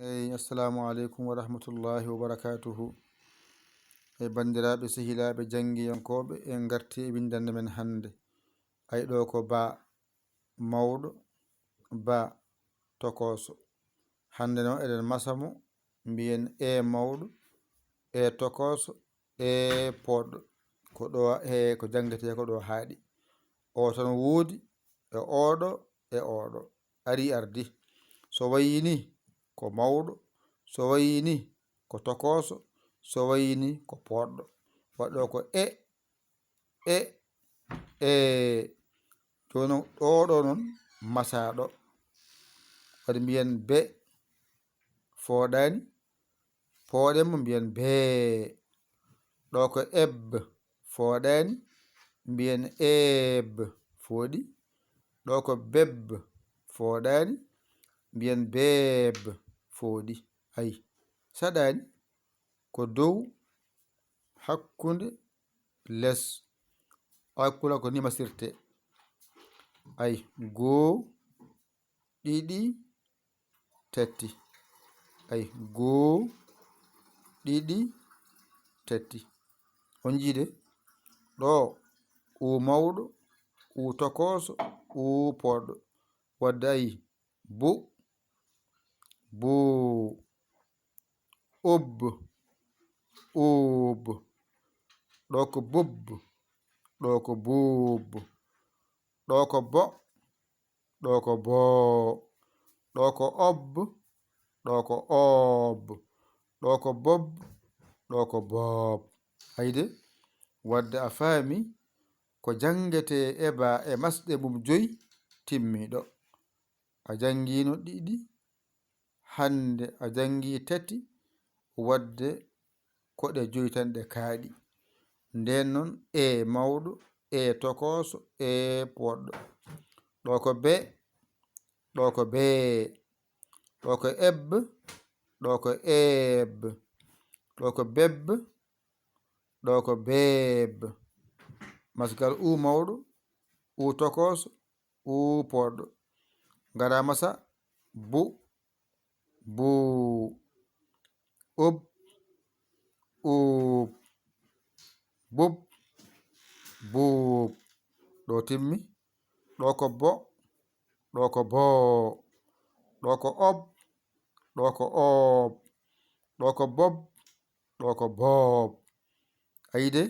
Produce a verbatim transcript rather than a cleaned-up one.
Eyi, assalamu aleykum wa rahmatullahi wa barakatuhu. E banndiraaɓe, sehilaaɓe, janngiyankooɓe, en ngarti e winndannde men hannde. Ay, ɗo ko ba mawɗo, ba tokooso. Hannde noon eɗen masa mo, mbiyen e mawɗo, e tokooso, e poɗɗo. Ko ɗo, e ko janngetee ko ɗo haaɗi. O tan woodi, e oɗo, e oɗo. Ari ardi. So wayii ni ko mawɗo, so wayii ni ko tokooso, so wayii ni ko poɗɗo. Waɗɗo ko e, e, e. Jooni noon, ɗo, ɗo noon, masaaɗo. Waɗi mbiyen be, fooɗaani, pooɗen mo mbiyen bee. Ɗo ko eb, fooɗaani, mbiyen eeb, fooɗi. Ɗo ko beb, fooɗaani, mbiyen beeb, fooɗi. Ay, saɗaani, ko dow, hakkunde, les. Ay, kula ko ni masirte. Ay, goo, ɗiɗi, tati. Ay, goo, ɗiɗi, tati. On njiide? Ɗo, u mawɗo, u tokooso, u poɗɗo. Waɗde ay, bu, buu, ub, uub. Ɗo ko bub, ɗo ko buub. Ɗo ko bo, ɗo ko boo. Ɗo ko ob, ɗo ko oob. Ɗo ko bob, ɗo ko boob. Ayde, waɗde a faami ko janngetee e ba e masɗe mum joyi timmiiɗo. A janngiino ɗiɗi, hannde a janngii tati, waɗde ko ɗe joyi tan ɗe kaaɗi. Ndeen noon, e mawɗo, e tokooso, e poɗɗo. Ɗo ko be, ɗo ko bee. Ɗo ko eb, ɗo ko eeb. Ɗo ko beb, ɗo ko beeb. Masgal u mawɗo, u tokooso, u poɗɗo. Ngara masa, bu, buu, ub, uub, bub, buub. Ɗo timmi. Ɗo ko bo, ɗo ko boo. Ɗo ko ob, ɗo ko oob. Ɗo ko bob, ɗo ko boob. Ayde,